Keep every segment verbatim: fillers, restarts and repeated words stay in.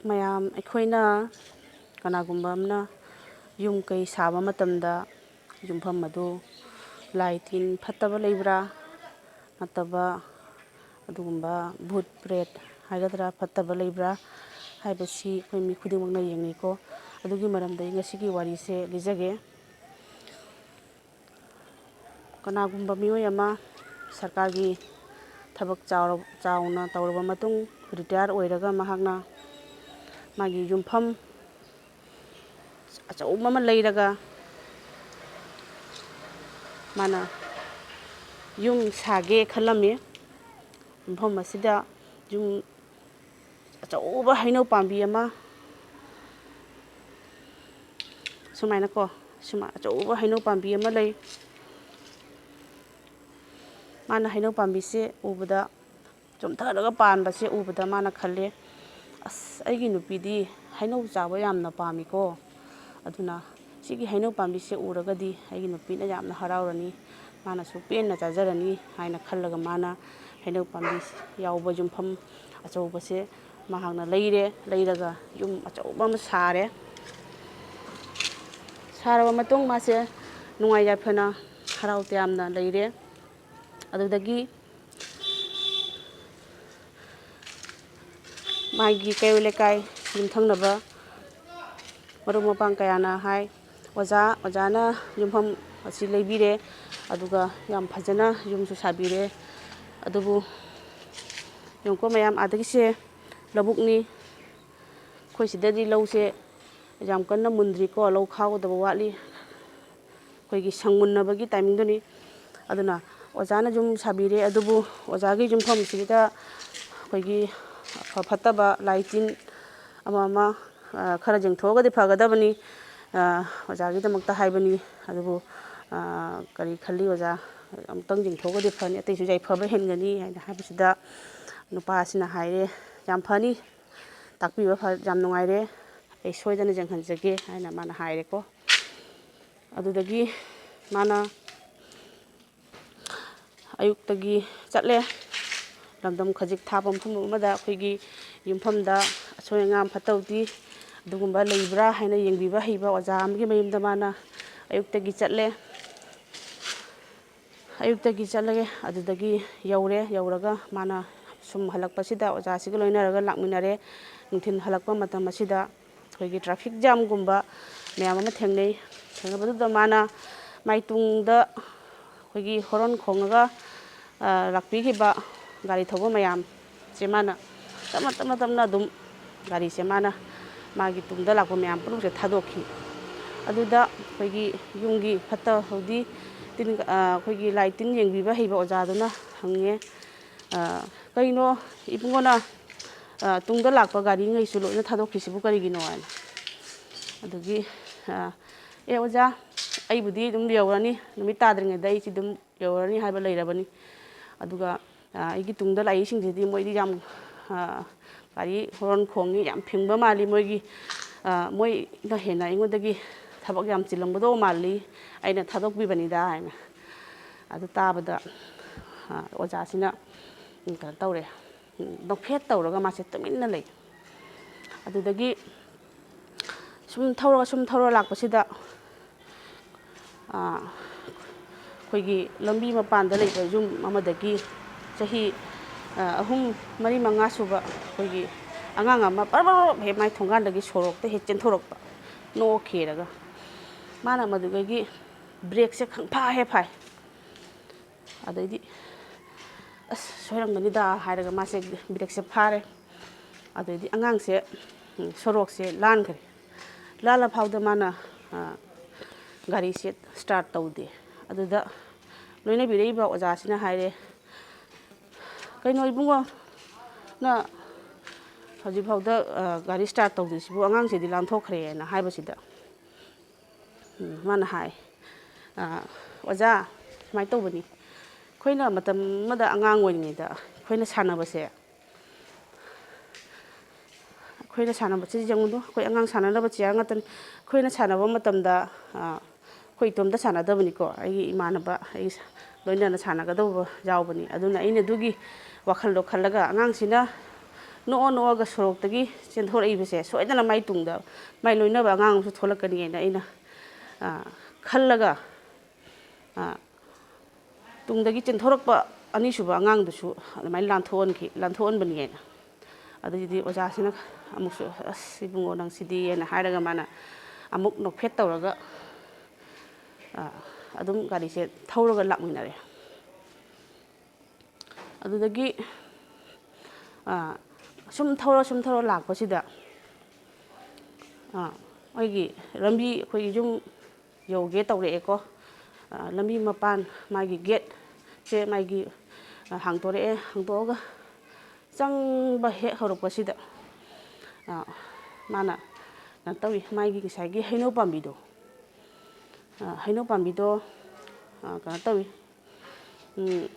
ꯃꯌꯥꯝ, ꯑꯩꯈꯣꯏꯅ ꯀꯅꯥꯒꯨꯝꯕ ꯑꯃꯅ ꯌꯨꯝ ꯀꯩ ꯁꯥꯕ ꯃꯇꯝꯗ ꯌꯨꯝꯐꯝ ꯑꯗꯨ ꯂꯥꯏ ꯇꯤꯟ ꯐꯠꯇꯕ ꯂꯩꯕ꯭ꯔꯥ, ꯅꯠꯇꯕ ꯑꯗꯨꯒꯨꯝꯕ ꯚꯨꯠ ꯄ꯭ꯔꯦꯠ ꯍꯥꯏꯒꯗ꯭ꯔꯥ, ꯐꯠꯇꯕ ꯂꯩꯕ꯭ꯔꯥ ꯍꯥꯏꯕꯁꯤ ꯑꯩꯈꯣꯏ ꯃꯤ ꯈꯨꯗꯤꯡꯃꯛꯅ ꯌꯦꯡꯅꯩꯀꯣ꯫ ꯑꯗꯨꯒꯤ ꯃꯔꯝꯗ ꯑꯩ ꯉꯁꯤꯒꯤ ꯋꯥꯔꯤꯁꯦ ꯂꯤꯖꯒꯦ꯫ ꯀꯅꯥꯒꯨꯝꯕ ꯃꯤꯑꯣꯏ ꯑꯃ ꯁꯔꯀꯥꯔꯒꯤ ꯊꯕꯛ ꯆꯥꯎꯔ-, ꯆꯥꯎꯅ ꯇꯧꯔꯕ ꯃꯇꯨꯡ, ꯔꯤꯇꯥꯌꯔ ꯑꯣꯏꯔꯒ ꯃꯍꯥꯛꯅ ꯃꯥꯒꯤ ꯌꯨꯝꯐꯝ ꯑꯆꯧꯕ ꯑꯃ ꯂꯩꯔꯒ ꯃꯥꯅ ꯌꯨꯝ ꯁꯥꯒꯦ ꯈꯜꯂꯝꯃꯤ꯫ ꯌꯨꯝꯐꯝ ꯑꯁꯤꯗ ꯌꯨꯝ ꯑꯆꯧꯕ ꯍꯩꯅꯧ ꯄꯥꯝꯕꯤ ꯑꯃ, ꯁꯨꯃꯥꯏꯅꯀꯣ, ꯁꯨꯃꯥꯏ ꯑꯆꯧꯕ ꯍꯩꯅꯧ ꯄꯥꯝꯕꯤ ꯑꯃ ꯂꯩ꯫ ꯃꯥꯅ ꯍꯩꯅꯧ ꯄꯥꯝꯕꯤꯁꯦ ꯎꯕꯗ, ꯆꯣꯝꯊꯔꯒ ꯄꯥꯟꯕꯁꯦ ꯎꯕꯗ ꯃꯥꯅ ꯈꯜꯂꯦ, "ꯑꯁ, ꯑꯩꯒꯤ ꯅꯨꯄꯤꯗꯤ ꯍꯩꯅꯧ ꯆꯥꯕ ꯌꯥꯝꯅ ꯄꯥꯝꯃꯤꯀꯣ꯫ ꯑꯗꯨꯅ ꯁꯤꯒꯤ ꯍꯩꯅꯧ ꯄꯥꯝꯕꯤꯁꯦ ꯎꯔꯒꯗꯤ ꯑꯩꯒꯤ ꯅꯨꯄꯤꯅ ꯌꯥꯝꯅ ꯍꯔꯥꯎꯔꯅꯤ, ꯃꯥꯅꯁꯨ ꯄꯦꯟꯅ ꯆꯥꯖꯔꯅꯤ" ꯍꯥꯏꯅ ꯈꯜꯂꯒ ꯃꯥꯅ ꯍꯩꯅꯧ ꯄꯥꯝꯕꯤ ꯌꯥꯎꯕ ꯌꯨꯝꯐꯝ ꯑꯆꯧꯕꯁꯦ ꯃꯍꯥꯛꯅ ꯂꯩꯔꯦ꯫ ꯂꯩꯔꯒ ꯌꯨꯝ ꯑꯆꯧꯕ ꯑꯃ ꯁꯥꯔꯦ꯫ ꯁꯥꯔꯕ ꯃꯇꯨꯡ ꯃꯥꯁꯦ ꯅꯨꯡꯉꯥꯏ ꯌꯥꯏꯐꯅ, ꯍꯔꯥꯎ ꯇꯌꯥꯝꯅ ꯂꯩꯔꯦ꯫ ꯑꯗꯨꯗꯒꯤ ꯃꯥꯒꯤ ꯀꯩꯔꯣꯜ ꯂꯩꯀꯥꯏ, ꯌꯨꯝꯊꯪꯅꯕ ꯃꯔꯨꯞ ꯃꯄꯥꯡ ꯀꯌꯥꯅ ꯍꯥꯏ, "ꯑꯣꯖꯥ, ꯑꯣꯖꯥꯅ ꯌꯨꯝꯐꯝ ꯑꯁꯤ ꯂꯩꯕꯤꯔꯦ, ꯑꯗꯨꯒ ꯌꯥꯝ ꯐꯖꯅ ꯌꯨꯝꯁꯨ ꯁꯥꯕꯤꯔꯦ꯫ ꯑꯗꯨꯕꯨ ꯌꯦꯡꯉꯨꯀꯣ ꯃꯌꯥꯝ, ꯑꯥꯗꯒꯤꯁꯦ ꯂꯧꯕꯨꯛꯅꯤ꯫ ꯑꯩꯈꯣꯏ ꯁꯤꯗꯗꯤ ꯂꯧꯁꯦ ꯌꯥꯝ ꯀꯟꯅ ꯃꯨꯟꯗ꯭ꯔꯤꯀꯣ, ꯂꯧ ꯈꯥꯎꯒꯗꯕ ꯋꯥꯠꯂꯤ꯫ ꯑꯩꯈꯣꯏꯒꯤ ꯁꯪ ꯃꯨꯟꯅꯕꯒꯤ ꯇꯥꯏꯃꯤꯡꯗꯨꯅꯤ꯫ ꯑꯗꯨꯅ ꯑꯣꯖꯥꯅ ꯌꯨꯝ ꯁꯥꯕꯤꯔꯦ, ꯑꯗꯨꯕꯨ ꯑꯣꯖꯥꯒꯤ ꯌꯨꯝꯐꯝꯁꯤꯗ ꯑꯩꯈꯣꯏꯒꯤ ꯑꯐ ꯐꯠꯇꯕ ꯂꯥꯏ ꯇꯤꯟ ꯑꯃ ꯑꯃ, ꯑ, ꯈꯔ ꯌꯦꯡꯊꯣꯛꯑꯒꯗꯤ ꯐꯒꯗꯕꯅꯤ꯫ ꯑ, ꯑꯣꯖꯥꯒꯤꯗꯃꯛꯇ ꯍꯥꯏꯕꯅꯤ꯫ ꯑꯗꯨꯕꯨ, ꯑ, ꯀꯔꯤ ꯈꯜꯂꯤ ꯑꯣꯖꯥ? ꯑꯃꯨꯛꯇꯪ ꯌꯦꯡꯊꯣꯛꯑꯒꯗꯤ ꯐꯅꯤ, ꯑꯇꯩꯁꯨ ꯌꯥꯏꯐꯕ ꯍꯦꯟꯒꯅꯤ" ꯍꯥꯏꯅ ꯍꯥꯏꯕꯁꯤꯗ ꯅꯨꯄꯥꯁꯤꯅ ꯍꯥꯏꯔꯦ, "ꯌꯥꯝ ꯐꯅꯤ, ꯇꯥꯛꯄꯤꯕ ꯐ-, ꯌꯥꯝ ꯅꯨꯡꯉꯥꯏꯔꯦ, ꯑꯩ ꯁꯣꯏꯗꯅ ꯌꯦꯡꯍꯟꯖꯒꯦ" ꯍꯥꯏꯅ ꯃꯥꯅ ꯍꯥꯏꯔꯦꯀꯣ꯫ ꯑꯗꯨꯗꯒꯤ ꯃꯥꯅ ꯑꯌꯨꯛꯇꯒꯤ ꯆꯠꯂꯦ꯫ ꯂꯝꯗꯝ ꯈꯖꯤꯛ ꯊꯥꯕ ꯃꯐꯝ ꯑꯃꯗ ꯑꯩꯈꯣꯏꯒꯤ ꯌꯨꯝꯐꯝꯗ ꯑꯁꯣꯏ ꯑꯉꯥꯝ ꯐꯠꯇ ꯍꯥꯎꯗꯤ ꯑꯗꯨꯒꯨꯝꯕ ꯂꯩꯕ꯭ꯔꯥ ꯍꯥꯏꯅ ꯌꯦꯡꯕꯤꯕ ꯍꯩꯕ ꯑꯣꯖꯥ ꯑꯃꯒꯤ ꯃꯌꯨꯝꯗ ꯃꯥꯅ ꯑꯌꯨꯛꯇꯒꯤ ꯆꯠꯂꯦ꯫ ꯑꯌꯨꯛꯇꯒꯤ ꯆꯠꯂꯒꯦ, ꯑꯗꯨꯗꯒꯤ ꯌꯧꯔꯦ꯫ ꯌꯧꯔꯒ ꯃꯥꯅ ꯁꯨꯝ ꯍꯜꯂꯛꯄꯁꯤꯗ ꯑꯣꯖꯥꯁꯤꯒ ꯂꯣꯏꯅꯔꯒ ꯂꯥꯛꯃꯤꯟꯅꯔꯦ꯫ ꯅꯨꯡꯊꯤꯜ ꯍꯜꯂꯛꯄ ꯃꯇꯝ ꯑꯁꯤꯗ ꯑꯩꯈꯣꯏꯒꯤ traffic jamꯒꯨꯝꯕ ꯃꯌꯥꯝ ꯑꯃ ꯊꯦꯡꯅꯩ꯫ ꯊꯦꯡꯅꯕꯗꯨꯗ ꯃꯥꯅ ꯃꯥꯏ ꯇꯨꯡꯗ ꯑꯩꯈꯣꯏꯒꯤ horn ꯈꯣꯡꯉꯒ, ꯑ, ꯂꯥꯛꯄꯤꯈꯤꯕ ꯒꯥꯔꯤ ꯊꯧꯕ ꯃꯌꯥꯝꯁꯦ ꯃꯥꯅ ꯇꯞꯅ, ꯇꯞꯅ, ꯇꯞꯅ ꯑꯗꯨꯝ ꯒꯥꯔꯤꯁꯦ ꯃꯥꯅ ꯃꯥꯒꯤ ꯇꯨꯡꯗ ꯂꯥꯛꯄ ꯃꯌꯥꯝ ꯄꯨꯝꯅꯃꯛꯁꯦ ꯊꯥꯗꯣꯛꯈꯤ꯫ ꯑꯗꯨꯗ ꯑꯩꯈꯣꯏꯒꯤ ꯌꯨꯝꯒꯤ ꯐꯠꯇ ꯍꯥꯎꯗꯤ ꯇꯤꯟ, ꯑ, ꯑꯩꯈꯣꯏꯒꯤ ꯂꯥꯏ ꯇꯤꯟ ꯌꯦꯡꯕꯤꯕ ꯍꯩꯕ ꯑꯣꯖꯥꯗꯨꯅ ꯍꯪꯉꯦ, ꯑ, "ꯀꯩꯅꯣ ꯏꯕꯨꯡꯉꯣꯅ, ꯑ, ꯇꯨꯡꯗ ꯂꯥꯛꯄ ꯒꯥꯔꯤꯉꯩꯁꯨ ꯂꯣꯏꯅ ꯊꯥꯗꯣꯛꯈꯤꯁꯤꯕꯨ ꯀꯔꯤꯒꯤꯅꯣ?" ꯍꯥꯏꯅ꯫ ꯑꯗꯨꯒꯤ, ꯑ, "ꯑꯦ ꯑꯣꯖꯥ, ꯑꯩꯕꯨꯗꯤ ꯑꯗꯨꯝ ꯌꯧꯔꯅꯤ, ꯅꯨꯃꯤꯠ ꯇꯥꯗ꯭ꯔꯤꯉꯩꯗ ꯑꯩꯁꯤ ꯑꯗꯨꯝ ꯌꯧꯔꯅꯤ ꯍꯥꯏꯕ ꯂꯩꯔꯕꯅꯤ꯫ ꯑꯗꯨꯒ, ꯑ, ꯑꯩꯒꯤ ꯇꯨꯡꯗ ꯂꯥꯛꯏꯁꯤꯡꯁꯤꯗꯤ ꯃꯣꯏꯗꯤ ꯌꯥꯝ, ꯑ, ꯒꯥꯔꯤ horn ꯈꯣꯡꯉꯤ, ꯌꯥꯝ ꯐꯤꯡꯕ ꯃꯥꯜꯂꯤ, ꯃꯣꯏꯒꯤ, ꯑ, ꯃꯣꯏꯅ ꯍꯦꯟꯅ ꯑꯩꯉꯣꯟꯗꯒꯤ ꯊꯕꯛ ꯌꯥꯝ ꯆꯤꯜꯂꯝꯒꯗꯧꯕ ꯃꯥꯜꯂꯤ, ꯑꯩꯅ ꯊꯥꯗꯣꯛꯄꯤꯕꯅꯤꯗ" ꯍꯥꯏꯅ꯫ ꯑꯗꯨ ꯇꯥꯕꯗ, ꯑ, ꯑꯣꯖꯥꯁꯤꯅ, ꯎꯝ, ꯀꯩꯅꯣ ꯇꯧꯔꯦ, ꯎꯝ, ꯅꯣꯛꯐꯦꯠ ꯇꯧꯔꯒ ꯃꯥꯁꯦ ꯇꯨꯃꯤꯟꯅ ꯂꯩ꯫ ꯑꯗꯨꯗꯒꯤ ꯁꯨꯝ ꯊꯧꯔ, ꯁꯨꯝ ꯊꯧꯔ ꯂꯥꯛꯄꯁꯤꯗ, ꯑ, ꯑꯩꯈꯣꯏꯒꯤ ꯂꯝꯕꯤ ꯃꯄꯥꯟꯗ ꯂꯩꯕ ꯌꯨꯝ ꯑꯃꯗꯒꯤ ꯆꯍꯤ, ꯑ, ꯑꯍꯨꯝ, ꯃꯔꯤ, ꯃꯉꯥ ꯁꯨꯕ ꯑꯩꯈꯣꯏꯒꯤ ꯑꯉꯥꯡ ꯑꯃ ꯕꯔ ꯕꯔ ꯕꯔ ꯍꯦꯛ ꯃꯥꯏ ꯊꯣꯡꯒꯥꯟꯗꯒꯤ ꯁꯣꯔꯣꯛꯇ ꯍꯦꯛ ꯆꯦꯟꯊꯣꯔꯛꯄ, ꯅꯣꯛꯈꯤꯔꯒ꯫ ꯃꯥꯅ ꯃꯗꯨꯗꯒꯤ brakeꯁꯦ ꯈꯪꯐꯥ ꯍꯦꯛ ꯐꯥꯏ꯫ ꯑꯗꯩꯗꯤ, "ꯑꯁ, ꯁꯣꯏꯔꯝꯒꯅꯤꯗ" ꯍꯥꯏꯔꯒ ꯃꯥꯁꯦ brakeꯁꯦ ꯐꯥꯔꯦ꯫ ꯑꯗꯩꯗꯤ ꯑꯉꯥꯡꯁꯦ, ꯎꯝ, ꯁꯣꯔꯣꯛꯁꯦ ꯂꯥꯟꯈ꯭ꯔꯦ꯫ ꯂꯥꯜꯂ ꯐꯥꯎꯗ ꯃꯥꯅ, ꯑ, ꯒꯥꯔꯤꯁꯦ start ꯇꯧꯗꯦ꯫ ꯑꯗꯨꯗ ꯂꯣꯏꯅꯕꯤꯔꯛꯏꯕ ꯑꯣꯖꯥꯁꯤꯅ ꯍꯥꯏꯔꯦ, "ꯀꯩꯅꯣ ꯏꯕꯨꯡꯉꯣ, ꯅ ꯍꯧꯖꯤꯛꯐꯥꯎꯗ, ꯑ, ꯒꯥꯔꯤ start ꯇꯧꯗ꯭ꯔꯤꯁꯤꯕꯨ? ꯑꯉꯥꯡꯁꯤꯗꯤ ꯂꯥꯟꯊꯣꯛꯈ꯭ꯔꯦꯅ" ꯍꯥꯏꯕꯁꯤꯗ, ꯎꯝ, ꯃꯥꯅ ꯍꯥꯏ, "ꯑ, ꯑꯣꯖꯥ, ꯁꯨꯃꯥꯏꯅ ꯇꯧꯕꯅꯤ, ꯑꯩꯈꯣꯏꯅ ꯃꯇꯝ ꯑꯃꯗ ꯑꯉꯥꯡ ꯑꯣꯏꯔꯤꯉꯩꯗ ꯑꯩꯈꯣꯏꯅ ꯁꯥꯟꯅꯕꯁꯦ, ꯑꯩꯈꯣꯏꯅ ꯁꯥꯟꯅꯕꯁꯤ ꯌꯦꯡꯉꯨꯗꯣ, ꯑꯩꯈꯣꯏ ꯑꯉꯥꯡ ꯁꯥꯟꯅꯅꯕ chair ꯉꯥꯛꯇꯅꯤ꯫ ꯑꯩꯈꯣꯏꯅ ꯁꯥꯟꯅꯕ ꯃꯇꯝꯗ, ꯑ, ꯑꯩꯈꯣꯏ ꯏꯇꯣꯝꯇ ꯁꯥꯟꯅꯗꯕꯅꯤꯀꯣ, ꯑꯩꯒꯤ ꯏꯃꯥꯟꯅꯕ, ꯑꯩꯒꯤ ꯁ-, ꯂꯣꯏꯅꯅ ꯁꯥꯟꯅꯒꯗꯧꯕ ꯌꯥꯎꯕꯅꯤ꯫ ꯑꯗꯨꯅ ꯑꯩꯅ ꯑꯗꯨꯒꯤ ꯋꯥꯈꯜꯗꯣ ꯈꯜꯂꯒ ꯑꯉꯥꯡꯁꯤꯅ ꯅꯣꯛꯑ ꯅꯣꯛꯑꯒ ꯁꯣꯔꯣꯛꯇꯒꯤ ꯆꯦꯟꯊꯣꯔꯛꯏꯕꯁꯦ ꯁꯣꯏꯗꯅ ꯃꯥꯏ ꯇꯨꯡꯗ ꯃꯥꯏ ꯂꯣꯏꯅꯕ ꯑꯉꯥꯡ ꯑꯃꯁꯨ ꯊꯣꯛꯂꯛꯀꯅꯤ ꯍꯥꯏꯅ ꯑꯩꯅ, ꯑ, ꯈꯜꯂꯒ, ꯑ, ꯇꯨꯡꯗꯒꯤ ꯆꯦꯟꯊꯣꯔꯛꯄ ꯑꯅꯤꯁꯨꯕ ꯑꯉꯥꯡꯗꯨꯁꯨ ꯑꯗꯨꯃꯥꯏꯅ ꯂꯥꯟꯊꯣꯛꯍꯟꯈꯤ, ꯂꯥꯟꯊꯣꯛꯍꯟꯕꯅꯤ ꯍꯥꯏꯅ꯫ ꯑꯗꯨꯗꯤ ꯑꯣꯖꯥꯁꯤꯅ ꯑꯃꯨꯛꯁꯨ, "ꯑꯁ, ꯏꯕꯨꯡꯉꯣ, ꯅꯪꯁꯤꯗꯤ" ꯍꯥꯏꯅ ꯍꯥꯏꯔꯒ ꯃꯥꯅ ꯑꯃꯨꯛ ꯅꯣꯛꯐꯦꯠ ꯇꯧꯔꯒ, ꯑ, ꯑꯗꯨꯝ ꯒꯥꯔꯤꯁꯦ ꯊꯧꯔꯒ ꯂꯥꯛꯃꯤꯟꯅꯔꯦ꯫ ꯑꯗꯨꯗꯒꯤ, ꯑ, ꯁꯨꯝ ꯊꯧꯔ, ꯁꯨꯝ ꯊꯧꯔ ꯂꯥꯛꯄꯁꯤꯗ, ꯑ, ꯑꯩꯒꯤ ꯂꯝꯕꯤ, ꯑꯩꯈꯣꯏꯒꯤ ꯌꯨꯝ ꯌꯧꯒꯦ ꯇꯧꯔꯛꯑꯦꯀꯣ꯫ ꯑ, ꯂꯝꯕꯤ ꯃꯄꯥꯟ, ꯃꯥꯒꯤ ꯒꯦꯠꯁꯦ ꯃꯥꯒꯤ, ꯑ, ꯍꯥꯡꯗꯣꯔꯛꯑꯦ꯫ ꯍꯥꯡꯗꯣꯛꯑꯒ ꯆꯪꯕ ꯍꯦꯛ ꯍꯧꯔꯛꯄꯁꯤꯗ, ꯑ, ꯃꯥꯅ ꯀꯩꯅꯣ ꯇꯧꯏ, ꯃꯥꯒꯤ ꯉꯁꯥꯏꯒꯤ ꯍꯩꯅꯧ ꯄꯥꯝꯕꯤꯗꯣ, ꯑ, ꯍꯩꯅꯧ ꯄꯥꯝꯕꯤꯗꯣ, ꯑ, ꯀꯩꯅꯣ ꯇꯧꯏ, ꯎꯝ,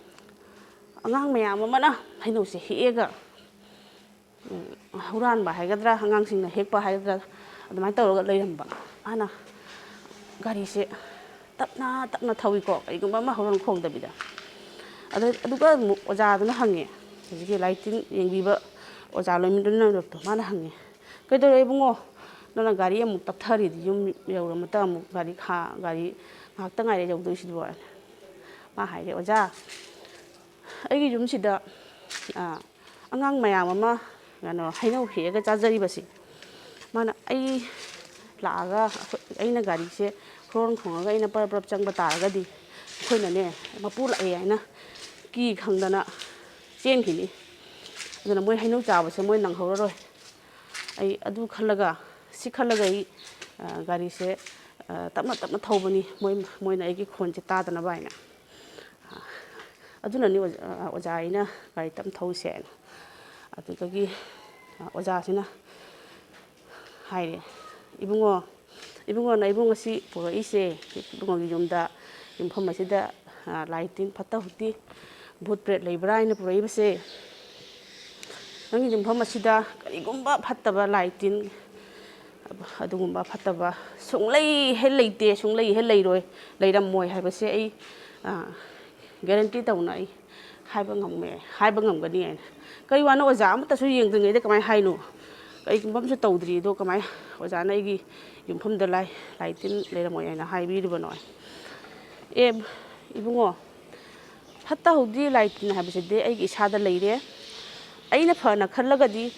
ꯑꯉꯥꯡ ꯃꯌꯥꯝ ꯑꯃꯅ ꯍꯩꯅꯧꯁꯦ ꯍꯦꯛꯑꯒ, ꯎꯝ, ꯍꯨꯔꯥꯟꯕ ꯍꯥꯏꯒꯗ꯭ꯔꯥ, ꯑꯉꯥꯡꯁꯤꯡꯅ ꯍꯦꯛꯄ ꯍꯥꯏꯒꯗ꯭ꯔꯥ, ꯑꯗꯨꯃꯥꯏꯅ ꯇꯧꯔꯒ ꯂꯩꯔꯝꯕ꯫ ꯃꯥꯅ ꯒꯥꯔꯤꯁꯦ ꯇꯞꯅ ꯇꯞꯅ ꯊꯧꯏꯀꯣ, ꯀꯔꯤꯒꯨꯝꯕ ꯑꯃ ꯍꯣꯔꯣꯟ ꯈꯣꯡꯗꯕꯤꯗ꯫ ꯑꯗ, ꯑꯗꯨꯒ ꯑꯃꯨꯛ ꯑꯣꯖꯥꯗꯨꯅ ꯍꯪꯉꯦ, ꯍꯧꯖꯤꯛꯀꯤ ꯂꯥꯏ ꯇꯤꯟ ꯌꯦꯡꯕꯤꯕ ꯑꯣꯖꯥ ꯂꯣꯏꯅꯔꯛꯇꯣ, ꯃꯥꯅ ꯍꯪꯉꯦ, "ꯀꯩꯗꯧꯔꯦ ꯏꯕꯨꯡꯉꯣ? ꯅꯪꯅ ꯒꯥꯔꯤ ꯑꯃꯨꯛ ꯇꯞꯊꯔꯤꯗꯤ, ꯌꯨꯝ ꯌꯧꯔꯃꯇ ꯑꯃꯨꯛ ꯒꯥꯔꯤ ꯈꯥ-, ꯒꯥꯔꯤ ꯉꯥꯏꯍꯥꯛꯇ ꯉꯥꯏꯔꯦ ꯌꯧꯗꯣꯏꯁꯤꯕꯣ?" ꯃꯥ ꯍꯥꯏꯔꯦ, "ꯑꯣꯖꯥ, ꯑꯩꯒꯤ ꯌꯨꯝꯁꯤꯗ, ꯑ, ꯑꯉꯥꯡ ꯃꯌꯥꯝ ꯑꯃ, ꯀꯩꯅꯣ, ꯍꯩꯅꯧ ꯍꯦꯛꯑꯒ ꯆꯥꯖꯔꯤꯕꯁꯤ, ꯃꯥꯅ ꯑꯩ ꯂꯥꯛꯑꯒ ꯑꯩꯈꯣꯏ, ꯑꯩꯅ ꯒꯥꯔꯤꯁꯦ ꯍꯣꯔꯣꯟ ꯈꯣꯡꯉꯒ ꯑꯩꯅ ꯄꯔꯞ ꯄꯔꯞ ꯆꯪꯕ ꯇꯥꯔꯒꯗꯤ ꯑꯩꯈꯣꯏꯅꯅꯦ, ꯃꯄꯨ ꯂꯥꯛꯑꯦ ꯍꯥꯏꯅ ꯀꯤ ꯈꯪꯗꯅ ꯆꯦꯟꯈꯤꯅꯤ꯫ ꯑꯗꯨꯅ ꯃꯣꯏ ꯍꯩꯅꯧ ꯆꯥꯕꯁꯦ ꯃꯣꯏ ꯅꯪꯍꯧꯔꯔꯣꯏ꯫" ꯑꯩ ꯑꯗꯨ ꯈꯜꯂꯒ, ꯁꯤ ꯈꯜꯂꯒ ꯑꯩ, ꯑ, ꯒꯥꯔꯤꯁꯦ, ꯑ, ꯇꯞꯅ ꯇꯞꯅ ꯊꯧꯕꯅꯤ, ꯃꯣꯏ, ꯃꯣꯏꯅ ꯑꯩꯒꯤ ꯈꯣꯟꯁꯦ ꯇꯥꯗꯅꯕ ꯍꯥꯏꯅ꯫ ꯑꯗꯨꯅꯅꯤ ꯑꯣꯖꯥ, ꯑꯣꯖꯥ, ꯑꯩꯅ ꯒꯥꯔꯤ ꯇꯞꯅ ꯊꯧꯁꯦꯅ꯫ ꯑꯗꯨꯗꯒꯤ ꯑꯣꯖꯥꯁꯤꯅ ꯍꯥꯏꯔꯦ, "ꯏꯕꯨꯡꯉꯣ, ꯏꯕꯨꯡꯉꯣꯅ ꯏꯕꯨꯡ ꯉꯁꯤ ꯄꯨꯔꯛꯏꯁꯦ, ꯏꯕꯨꯡꯉꯣꯒꯤ ꯌꯨꯝꯗ, ꯌꯨꯝꯐꯝ ꯑꯁꯤꯗ, ꯑ, ꯂꯥꯏ ꯇꯤꯟ ꯐꯠꯇ ꯍꯥꯎꯊꯤ, ꯚꯨꯠ ꯄ꯭ꯔꯦꯠ ꯂꯩꯕ꯭ꯔꯥ ꯍꯥꯏꯅ ꯄꯨꯔꯛꯏꯕꯁꯦ꯫ ꯅꯪꯒꯤ ꯌꯨꯝꯐꯝ ꯑꯁꯤꯗ ꯀꯔꯤꯒꯨꯝꯕ ꯐꯠꯇꯕ ꯂꯥꯏ ꯇꯤꯟ, ꯑꯗꯨꯒꯨꯝꯕ ꯐꯠꯇꯕ ꯁꯨꯡꯂꯩ ꯍꯦꯛ ꯂꯩꯇꯦ, ꯁꯨꯡꯂꯩ ꯍꯦꯛ ꯂꯩꯔꯣꯏ, ꯂꯩꯔꯝꯃꯣꯏ ꯍꯥꯏꯕꯁꯦ ꯑꯩ, ꯑ, ꯒꯦꯔꯦꯟꯇꯤ ꯇꯧꯅ ꯑꯩ ꯍꯥꯏꯕ ꯉꯝꯃꯦ, ꯍꯥꯏꯕ ꯉꯝꯒꯅꯤ ꯍꯥꯏꯅ꯫ ꯀꯔꯤ ꯋꯥꯅꯣ, ꯑꯣꯖꯥ ꯑꯃꯠꯇꯁꯨ ꯌꯦꯡꯗ꯭ꯔꯤꯉꯩꯗ ꯀꯃꯥꯏꯅ ꯍꯥꯏꯅꯣ? ꯀꯔꯤꯒꯨꯝꯕ ꯑꯃꯁꯨ ꯇꯧꯗ꯭ꯔꯤ, ꯑꯗꯣ ꯀꯃꯥꯏꯅ ꯑꯣꯖꯥꯅ ꯑꯩꯒꯤ ꯌꯨꯝꯐꯝꯗ ꯂꯥꯏ, ꯂꯥꯏ ꯇꯤꯟ ꯂꯩꯔꯝꯃꯣꯏ ꯍꯥꯏꯅ ꯍꯥꯏꯕꯤꯔꯤꯕꯅꯣ? ꯑꯦ ꯏꯕꯨꯡꯉꯣ, ꯐꯠꯇ ꯍꯥꯎꯗꯤ ꯂꯥꯏ ꯇꯤꯟ ꯍꯥꯏꯕꯁꯤꯗꯤ ꯑꯩꯒꯤ ꯏꯁꯥꯗ ꯂꯩꯔꯦ꯫ ꯑꯩꯅ ꯐꯅ ꯈꯜꯂꯒꯗꯤ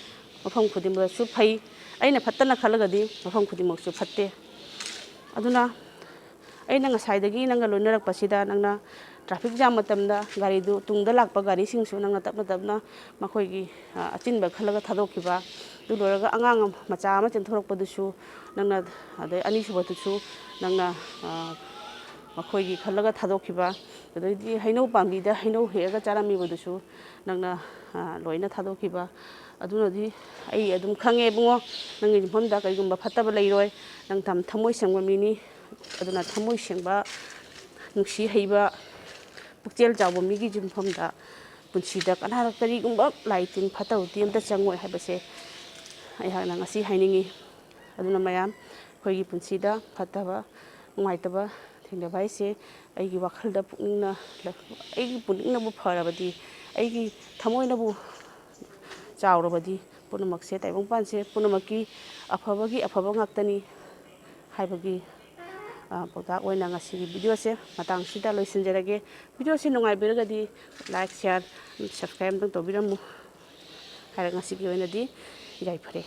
ꯃꯐꯝ ꯈꯨꯗꯤꯡꯃꯛꯁꯨ ꯐꯩ, ꯑꯩꯅ ꯐꯠꯇꯅ ꯈꯜꯂꯒꯗꯤ ꯃꯐꯝ ꯈꯨꯗꯤꯡꯃꯛꯁꯨ ꯐꯠꯇꯦ꯫ ꯑꯗꯨꯅ ꯑꯩꯅ ꯉꯁꯥꯏꯗꯒꯤ ꯅꯪꯒ ꯂꯣꯏꯅꯔꯛꯄꯁꯤꯗ, ꯅꯪꯅ traffic jam ꯃꯇꯝꯗ ꯒꯥꯔꯤꯗꯨ ꯇꯨꯡꯗ ꯂꯥꯛꯄ ꯒꯥꯔꯤꯁꯤꯡꯁꯨ ꯅꯪꯅ ꯇꯞꯅ ꯇꯞꯅ ꯃꯈꯣꯏꯒꯤ, ꯑ, ꯑꯆꯤꯟꯕ ꯈꯜꯂꯒ ꯊꯥꯗꯣꯛꯈꯤꯕ, ꯑꯗꯨ ꯂꯣꯏꯔꯒ ꯑꯉꯥꯡ ꯃꯆꯥ ꯑꯃ ꯆꯦꯟꯊꯣꯔꯛꯄꯗꯨꯁꯨ ꯅꯪꯅ, ꯑꯗꯩ ꯑꯅꯤꯁꯨꯕꯗꯨꯁꯨ ꯅꯪꯅ, ꯑ, ꯃꯈꯣꯏꯒꯤ ꯈꯜꯂꯒ ꯊꯥꯗꯣꯛꯈꯤꯕ, ꯑꯗꯩꯗꯤ ꯍꯩꯅꯧ ꯄꯥꯝꯕꯤꯗ ꯍꯩꯅꯧ ꯍꯦꯛꯑꯒ ꯆꯥꯔꯝꯃꯤꯕꯗꯨꯁꯨ ꯅꯪꯅ, ꯑ, ꯂꯣꯏꯅ ꯊꯥꯗꯣꯛꯈꯤꯕ꯫ ꯑꯗꯨꯅꯗꯤ ꯑꯩ ꯑꯗꯨꯝ ꯈꯪꯉꯦ ꯏꯕꯨꯡꯉꯣ, ꯅꯪꯒꯤ ꯌꯨꯝꯐꯝꯗ ꯀꯔꯤꯒꯨꯝꯕ ꯐꯠꯇꯕ ꯂꯩꯔꯣꯏ꯫ ꯅꯪ ꯊꯝ-, ꯊꯃꯣꯏ ꯁꯦꯡꯕ ꯃꯤꯅꯤ꯫ ꯑꯗꯨꯅ ꯊꯃꯣꯏ ꯁꯦꯡꯕ, ꯅꯨꯡꯁꯤ ꯍꯩꯕ, ꯄꯨꯛꯆꯦꯜ ꯆꯥꯎꯕ ꯃꯤꯒꯤ ꯌꯨꯝꯐꯝꯗ ꯄꯨꯟꯁꯤꯗ ꯀꯅꯥ, ꯀꯔꯤꯒꯨꯝꯕ ꯂꯥꯏ ꯇꯤꯟ ꯐꯠꯇꯕꯗꯤ ꯑꯝꯇ ꯆꯪꯉꯣꯏ ꯍꯥꯏꯕꯁꯦ ꯑꯩꯍꯥꯛꯅ ꯉꯁꯤ ꯍꯥꯏꯅꯤꯡꯉꯤ꯫ ꯑꯗꯨꯅ ꯃꯌꯥꯝ, ꯑꯩꯈꯣꯏꯒꯤ ꯄꯨꯟꯁꯤꯗ ꯐꯠꯇꯕ, ꯅꯨꯡꯉꯥꯏꯇꯕ ꯊꯦꯡꯅꯕ ꯍꯥꯏꯁꯦ ꯑꯩꯒꯤ ꯋꯥꯈꯜꯗ ꯄꯨꯛꯅꯤꯡꯅ, ꯑꯩꯒꯤ ꯄꯨꯛꯅꯤꯡꯅꯕꯨ ꯐꯔꯕꯗꯤ, ꯑꯩꯒꯤ ꯊꯃꯣꯏꯅꯕꯨ ꯆꯥꯎꯔꯕꯗꯤ, ꯄꯨꯝꯅꯃꯛꯁꯦ, ꯇꯥꯏꯕꯪꯄꯥꯟꯁꯦ ꯄꯨꯝꯅꯃꯛꯀꯤ ꯑꯐꯕꯒꯤ ꯑꯐꯕ ꯉꯥꯛꯇꯅꯤ ꯍꯥꯏꯕꯒꯤ, ꯑ, ꯄꯥꯎꯇꯥꯛ ꯑꯣꯏꯅ ꯉꯁꯤꯒꯤ videoꯁꯦ ꯃꯇꯥꯡꯁꯤꯗ ꯂꯣꯏꯁꯤꯟꯖꯔꯒꯦ꯫ Videoꯁꯦ ꯅꯨꯡꯉꯥꯏꯕꯤꯔꯒꯗꯤ like, share, subscribe ꯑꯝꯇꯪ ꯇꯧꯕꯤꯔꯝꯃꯨ ꯍꯥꯏꯔ ꯉꯁꯤꯒꯤ ꯑꯣꯏꯅꯗꯤ ꯌꯥꯏꯐꯔꯦ꯫